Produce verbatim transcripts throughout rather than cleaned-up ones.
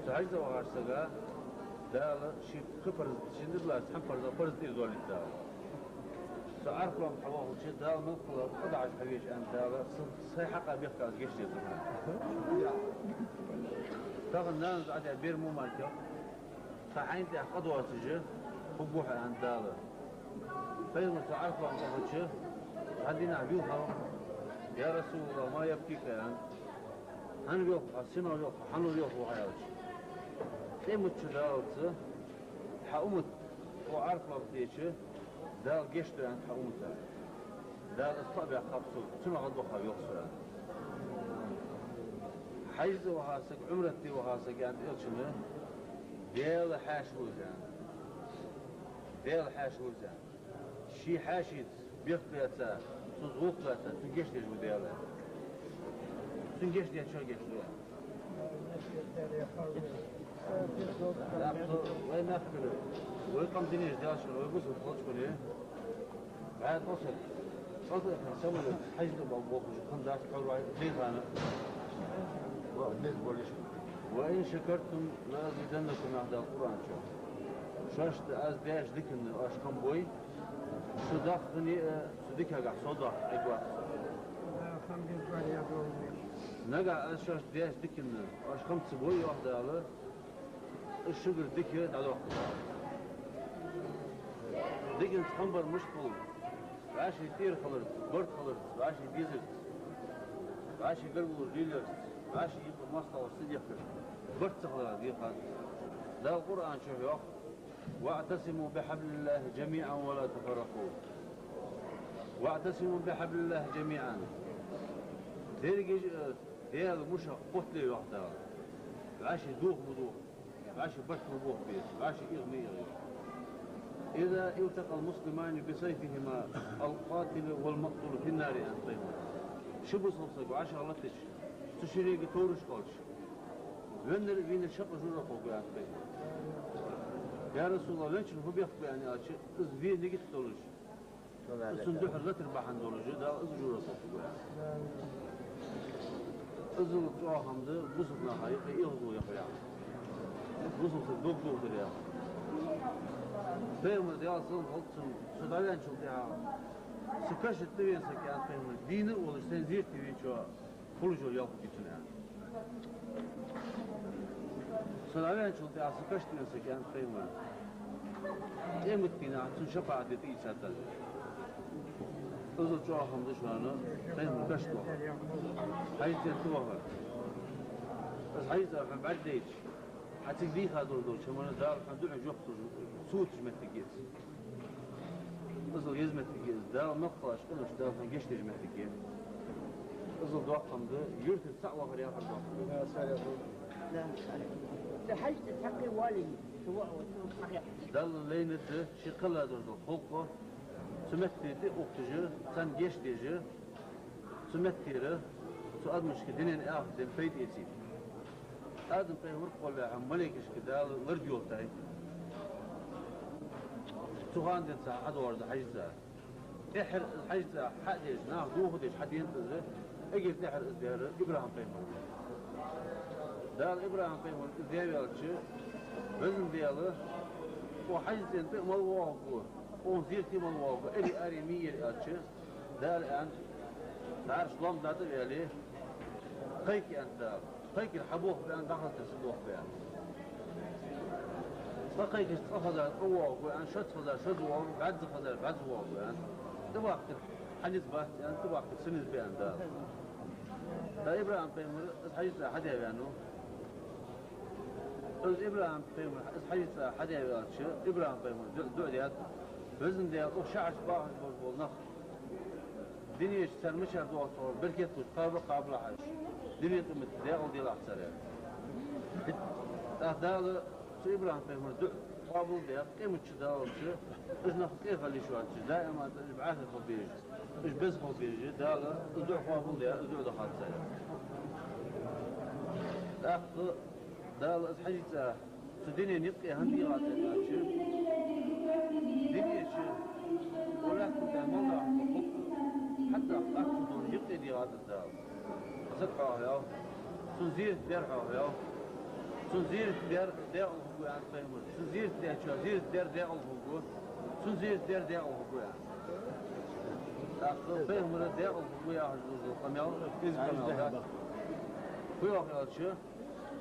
Хьажцӏа вахача сага Дала ший кхы парз, ший дидла цхьан парза парз тӏера доаллийта Дала. Со Ӏарафа лоам тӏа хьавоагӏача Дала мел хала къа дӏа хьавеча аьнна Дала, са, сай хьакъа бехк аз геч деза хьона. Тахан нанас Ӏадаь бер мо мара кхы хьайна тӏехьа къа доацаш хургва хьо аьнна Дала. Пайхамар цу Ӏарафа лоам тӏа хилча, цхьан дийнахьа вийлхав: «Я РасулаллахӀ, ма ябкика», — аьнна. «Хьан вийлхав хьо, сенах вийлхав хьо, хьан вийлхав хьо?» — аьлча. Къематди Дала цу хьа уммат, укх Ӏарафа лоам тӏа деча, Дала геч ду аьннад хьа уммата. Дала из кхаъ баьккхаб сога, цунах гӏадваха вийлхав со аьнна. Хьажцӏа ваха саг, Ӏумрат де ваха саг аьннад Элчано, Даьла хьаьша ва из аьнна. Даьла хьаьша ва из аьнна. Ший хьаьшийца бехк баьца, цунца гӏулакх баьца, цунна геч деш ва Даьла. Цунна геч дечох геч ду. Вай мехкара, вай къам динаш даьлча, вай бусалба хилча, вай тӏосар, цӏалда а хьан самолёт, хьажцӏа бал бохуш, хӏама дац хьо вай дийхана. Ва, дез болаш. «وَلَئِنْ شَكَرْتُمْ لَأَزِيدَنَّكُمْ», — яхад Дала Къуръан чу. Шоашта аз деш диканна оаш хам бой, шо дахкане а, цу дикагахь со дахка эгват. Нагахь аз шоашта деш диканна оаш хам ца бой, йоах Дала, аз шугара дика дӏадоаккх. Диканца хам бар мишта хул? Вӏаший тӏера хиларца, барт хиларца, вӏаший дезарца, вӏаший гаргало леларца, вӏаший юкъе моастагӏал ца дехкаш, барт ца хиларах дехад. Дала Къуръан чу йоах: «وَاعْتَصِمُوا بِحَبْلِ اللَّهِ جَمِيعًا وَلَا تَفَرَّقُوا». «وَاعْتَصِمُوا بِحَبْلِ اللَّهِ جَمِيعًا». Деррига а Даьла мушах кхоттале, йоах Дала. Вӏаший духьа ма духьа, вӏаший барт ма бохабе, вӏаший эгӏа ма эгӏе. «إِذَا الْتَقَى الْمُسْلِمَانِ بِسَيْفِهِمَا الْقَاتِلُ وَالْمَقْتُولُ فِي النَّارِ», — аьннад Пайхамара. Ши бусалба саг вӏашагӏлаттача, цу шиннега товраш хилча, веннар а, вийнар а шаккхе жожагӏате хургва, аьннад Пайхамара. «Я РасулаллахӀ, венначун фу бехк ба?» — аьнна аьлча, из ве нигат долаш, цун духьал латар бахьан долаш, Дала из жожагӏате хургва. Иззал чӏоагӏа хӏама да бусалба наха юкъе эгӏазло яхар. Бусалба саг дог дохадар яхар. Пайхамар, Даьла салам хилда цунна, со дӏаваьнначул тӏехьагӏа, са каша тӏа вена саг, аьннад Пайхамара, дийна а волаш, сайна зерате вийча, хулаш йола ял хургья цунна, аьннад. Со дӏаваьнначул тӏехьагӏа са каша тӏа вена саг, аьннад Пайхамара, къематдийнахьа цунна шапаӏат де тӏаийцад Дала. Иззал чӏоагӏа хӏама да шоана Пайхамара каша тӏа вахар, Хьажцӏен тӏа вахар. Из Хьажцӏа хьона бӏаргадайча, хьа цига дийха долаш долча хӏаманна Дала хьона дуӏа жоп луш, цу тӏа моттиг я из. Иззал еза моттиг я из, Дала мел хала къинош, Дала хьона геч деш моттиг я. Иззал доккха хӏама да, юртара цаӏ вахар яхар доккха хӏама да. Далла лайнар да ший кхелла долаш дола халкъ, цу метте тӏа ухаш, царна геч деш, цу меттера цу адамашка дунен, ахартен пайда эцийта. Адам-пайхамар кхоллалехьа малейкашка Дала лард йолтай. Цу хана денз хьадоагӏар да Хьажцӏа. Тӏеххьара из Хьажцӏа хьа а деш, наха дохадеш хьадена из, эггара тӏеххьара из даьр ИбрахӀим-пайхамар ва. Дала ИбрахӀим-пайхамарга из даь ваьлча, Везан Даьла, укх Хьажцӏен тӏа мала воагӏаргва, укхун зерате мала воагӏаргва, аре, аре ма йий ер, аьлча, Дала аьннад: «Ӏарш лоам дӏатӏа а ваьле, кхайка», — аьннад Дала. Кхайкар хьабохаб аьнна, дӏахазар са дохаб аьнна. Цкъа кхайкар цкъа хазар цкъа воагӏаргва аьнна, шозза хазар шозза воагӏаргва, бӏаьзза хазар бӏаьзза воагӏаргва аьнна. Тӏабахкар хьа низ бац аьнна, тӏабахкар са низ ба аьннад Дала. ТӀаккха ИбрахӀим-пайхамар из Хьажцӏа хьадаь ваьннав. Из ИбрахӀим-пайхамар из Хьажцӏа хьадаь ваьлча, ИбрахӀим-пайхамара дуӏа, дуӏа даьд: Везан Даьла, укх шахьарчу бахаш болаш бола нах, дунен чу цар мичара доагӏа цхьа беркат луш, кхаба а кхабалахь уж, дунен къематди декъала делахь цар. ТӀаккха Дала цу ИбрахӀим-пайхамара дуӏа къоабал даь, къематди даллалца уж нах тӏехьа хила йиш йоацаш, даиман уж бӏаьхий хила безаш, уж беза хила безаш, Дала из дуӏа къоабал даь, из дуӏа дахад цар. ТӀаккха Дала из Хьажцӏа цу дунен юкъе хӏана дийгӏад аьлча, дунен чу, укх лаьтта тӏа мел даха халкъ, хьатта къахьчу долча юкъе дийгӏад Дала. Саг хьоахаваьв, цун зерат даьр хьоахаваьв, Цун зиярат дер декъала хургва, аьннад пайхамара. Цун зиярат дечоа зиярат дер декъала хургва. Цун зиярат дер декъала хургва, аьннад. ТӀаккха пайхамара декъала хургва яхаш дола къамаьл, из къамаьл дац. Фу йоах аьлча: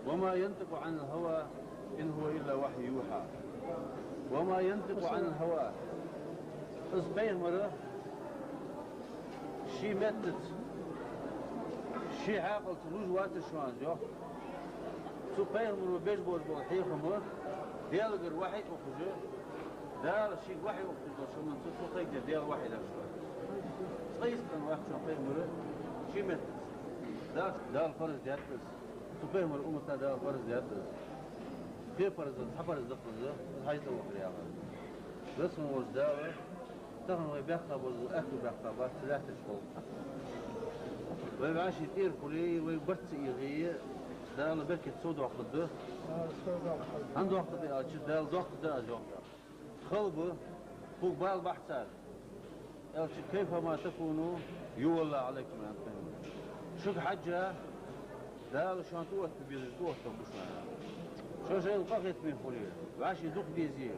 «وما ينطق عن الهوى إن هو إلا وحي يوحى». «وما ينطق عن الهوى». Из пайхамар ший меттаца, ший хьаькъалца луш вацар шоана, йоах. Цу пайхамаро беш болаш бола хьехам Даьлагара вахьи ухаш, Дала шийга вахьи ухаш долча хӀаманца цо кхайкадаь Даьла вахьи дац шоана. Цкъа йистхинна вац шоана пайхамар ший меттаца. Дала, Дала параз даьд из. Цу пайхамара уммата Дала параз даьд из. Кхо паразал цхьа параз да-кх из, из хьажцӀа вахар яхар. Веза хинна волча Дала тахан вай баьккха болча аьттув баьккха бац цу лаьттарча халкъа. Вай вӀаший тӀера хуле, вай барт ца эгӀе, Дала беркат совдоаккхаргда. ХӀана доаккхаргда аьлча, Дала доаккхаргда аз, йоах Дала. Хала ба, хьога бала бахьа цар. Аьлча: «كيفما تكونوا يولى عليكم», аьннад пайхамара. Шуга хьежжа, Дала шоана тӀаотта безаш тӀаоттаргба шоана. Шо шоайла къахетаме хуле, вӀаший дукха дезе,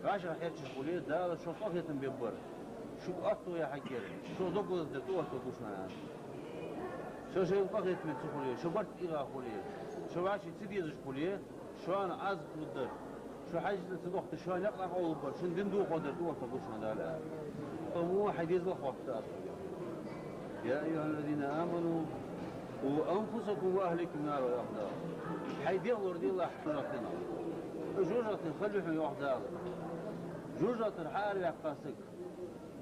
вӀашагӀкхеташ хуле, Дала шоана къахетам бергбар. Шуга аьттув яхьаргьяр, шо дог лазадер тӀаоттаргба шоана. Шо шоайла къахетаме ца хуле, шо барт эгӀа хуле, шо вӀаший ца дезаш хуле, шоана Ӏазап лургдар, шо хьажцӀа ца дохийтар, шоана никъ дӀакъовларгбар, шун дин дохадар тӀаоттаргба шоана Дала. Амма хьай дезалах хоатта аз хьога: «يا أيها الذين آمنوا قوا أنفسكم وأهليكم نارا», йоах Дала. Хьай дегӀ лораделахь жожагӀатенах. ЖожагӀатен хала я хьона, йоах Дала. ЖожагӀатера хьаараваьккха саг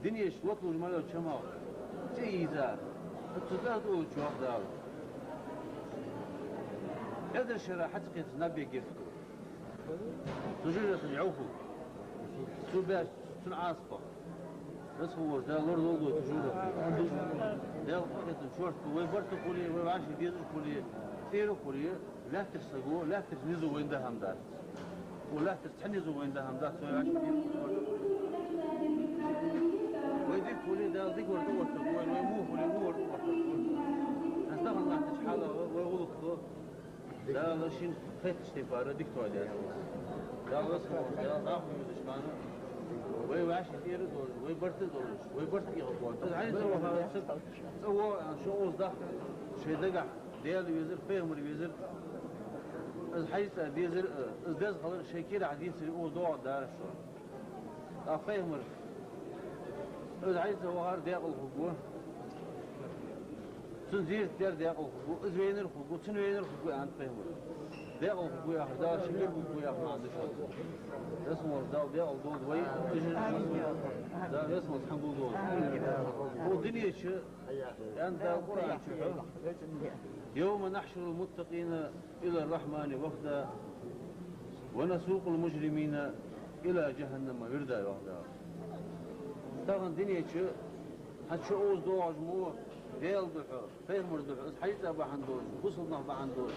дунен чу лота луш ма йола чамагӀа цӀи ийзар, цу тӀа тӀа уллача, йоах Дала, эзар шера хьа ца кхеташ наб бе герз хул. Цу жожагӀатен йӀовхал. Цо баьча цун Ӏазапах. Веза хинна волча Дала лорадолда вай цу жожагӀатех. Даьла къахетам шортта вай барт хуле, вай вӀаший дезаш хуле, тӀера хуле, лаьттарча саго, лаьттарча низо вайна да хӀама дац. Укх лаьттарча цхьа низо вайна да хӀама дац, вай вӀаший дезаш хуле. Вай дика хуле, Дала дика вар тӀаоттаргва вайна, вай во хуле, во вар тӀаоттаргва. ХӀанз тахан латтача хьалах вай гӀулакх Дала шийна хеттача тайпара дика тоадаьд. Дала веза хинна волча Дала дӀахо йодача хана вай вӀаший тӀера а долаш, вай барт а долаш, вай барт эгӀа кхоачаш. Из хьайна ца вахар саг цӀа воагӀа аьнна шо укхаза дахкар, шоай дагахьа Даьла везар, пайхамар везар, из хьажцӀа дезар, из деза хилар шоай кирахьа дийцаре укхаза доагӀаргдараш шо. ТӀаккха пайхамар: «Из хьажцӀа вахар декъала хургва, цун зиярат дар декъала хургва, из вайнар хургва, цун вайнар хургва», аьннад пайхамара. Декъала хургва яхар, Дала шийгара хургва яха маӀан да шоана. Веза хинна волча Дала декъала долда вай, уж а, Дала веза хинна волча хьагулдолда. Укх дунен чу, аьннад Дала Къуръан чу: «يوم نحشر المتقين إلى الرحمن وفدا ونسوق المجرمين إلى جهنم وردا», йоах Дала. Тахан дунен чу хӀанз шо укхаза доагӀаш мо Даьла духьа, пайхамара духьа, из хьажцӀа бахьан долаш, бусалба нах бахьан долаш,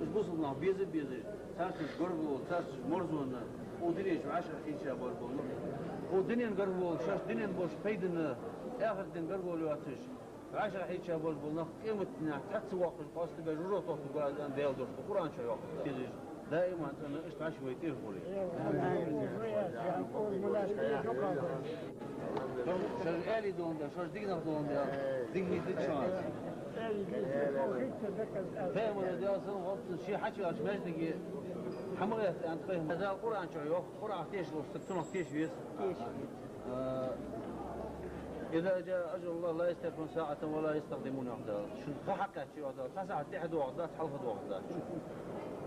уж бусалба нах беза а безаш, царца уж гаргало, царца уж марзонна, укх дунен чу вӀашагӀкхийча болаш бола нах. Укх дунен гаргало, шоашта дунен болча пайдана, ахарата ден гаргало йоацаш, вӀашагӀкхийча болаш бола нах къематдийнахьа цхьацца воаккхаш къоастабаь жожагӀате тохаргва аз, аьнна, Даьла дош да Къуръан чу йоах. Даим цӀена иштта хьаьша вай тӀера хуле. Шоаш аьле доландаь, шоаш дика нах доландаь, дика хӀама дийцад шоана. Пайхамара, Даьла салам хилда цунна, ше хьачуваьлча маьждиге хьа ма гӀерта, аьннад пайхамара. Дала Къуръан чу йоах, Къуръанах тешаш вола саг цунах теша веза. Теша веза. А, «إذا جاء أجل الله لا يستأخرون ساعة ولا يستقدمون», йоах Дала. Шун ха хьакхаьчача, йоах Дала, цхьа сахьат тӀехьа доагӀаргдац, хьалха доагӀаргдац.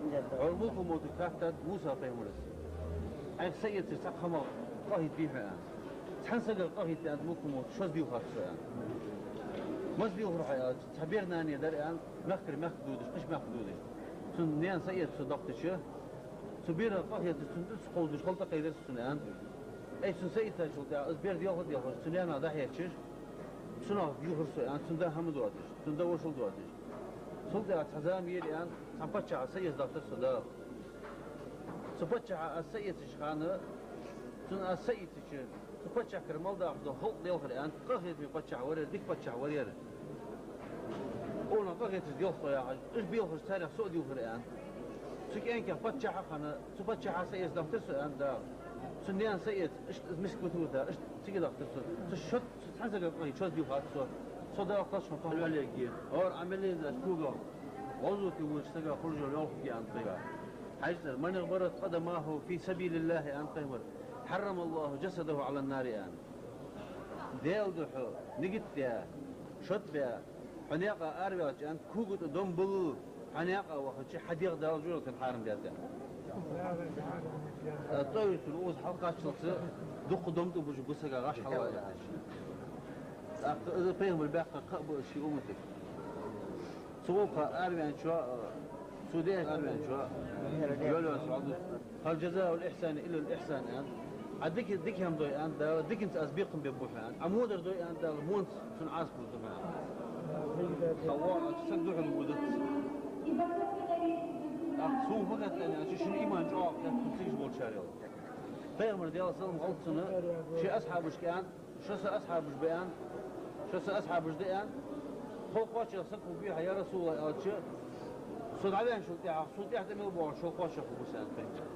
ГӀолла Мулкул-мовтага хаьттад Муса пайхамарас: «Хьайх са эцар цхьаккха хӀама къахийта дий хьона?» аьнна. «Цхьан сагах къахийта, — аьннад Мулкул-мовто, — шозза дийлхар со», аьнна. «Маза дийлхар хьо?» аьлча, цхьа бер нана дар, аьнна, мехкара мехка додаш, кхыча мехка додаш. Цун наьна са эца со дохийтача, цу берах къахеташ, цунна тӀа ца кховдаш, хала тӀакхайдар со цунна, аьннад. Ай, цун са эцачул тӀехьагӀа из бер делха а делхаш, цу наьнах дӀахьежача, цунах дийлхар со, аьннад, цун да хӀама доацаш, цун да вошал доацаш. Цул тӀехьагӀа цхьа зама яр, аьннад, цхьан паччахьа са эца дахийтар со Дала. Цу паччахьа аз са эцача хана, цунна аз са эцача, цу паччахьа кара мел дахаш дола халкъ делхар, аьннад, къахетаме паччахь вар ер, дика паччахь вар ер. Цунах къахеташ делха со яхаш, уж белхаш царех со а дийлхар, аьннад. Цу кӀаьнках паччахь хинна, цу паччахьа са эца дахийтар со, аьннад Дала. Цун наьна са эца, иштта из миска вита вита, иштта цига дахийтар со. Цу шот, цу цхьан сага къахьийга шот дийха хатта со. Со Дала кхаччалца тохаваьлларгья. Ора Ӏамал езаш когах гӀазоте вугаш сага хуржал йолхаргья, аьннад пайхамара. ХьажцӀара: «من اغبرت قدماه في سبيل الله», аьннад пайхамара, «حرم الله جسده على النار», аьннад. Даьла духьа нигат даь, шот баь, хьо наькъа араваьлча, аьннад, кога тӀа дом баллал, хьо наькъа вахача, хьа дегӀ Дала жожагӀатена хьарам даьд, аьннад. ТӀоуцун укхаза хьалкхаччалца дукха дом тӀабужаргба сага гӀаш хьалвалийташ. ТӀаккха из пайхамара баьккха кхаъ ба ший умматага. Цу гӀулакха араваьнначоа, цу дегӀа араваьнначоа, йоалош ваьлла: «هل جزاء الإحسان إلا الإحسان», аьннад. Ӏа дика, дика хӀама дой, аьннад Дала, диканца аз бекхам бергба хьона, аьннад. Ӏа во дар дой, аьннад Дала, вонца цунна Ӏазап лургда хьона, аьннад. Хьа воӀ саг духьал ву даккха. ТӀаккха цо фу хаьттад аьлча, шун иман чӀоагӀа хаьттад цу цига болчарел. Пайхамара, Даьла салам хилда цунна, ший асхьабашка аьннад: «Шо са асхьабаш ба, аьннад. Шо са асхьабаш да, аьннад. Тхо кхоачаргда саг хургвий хьо, я РасулаллахӀ», аьлча, «Со дӀаваьнначул тӀехьагӀа, сона тӀехьа тӀа мел боагӀаш хургва со», аьннад пайхамара.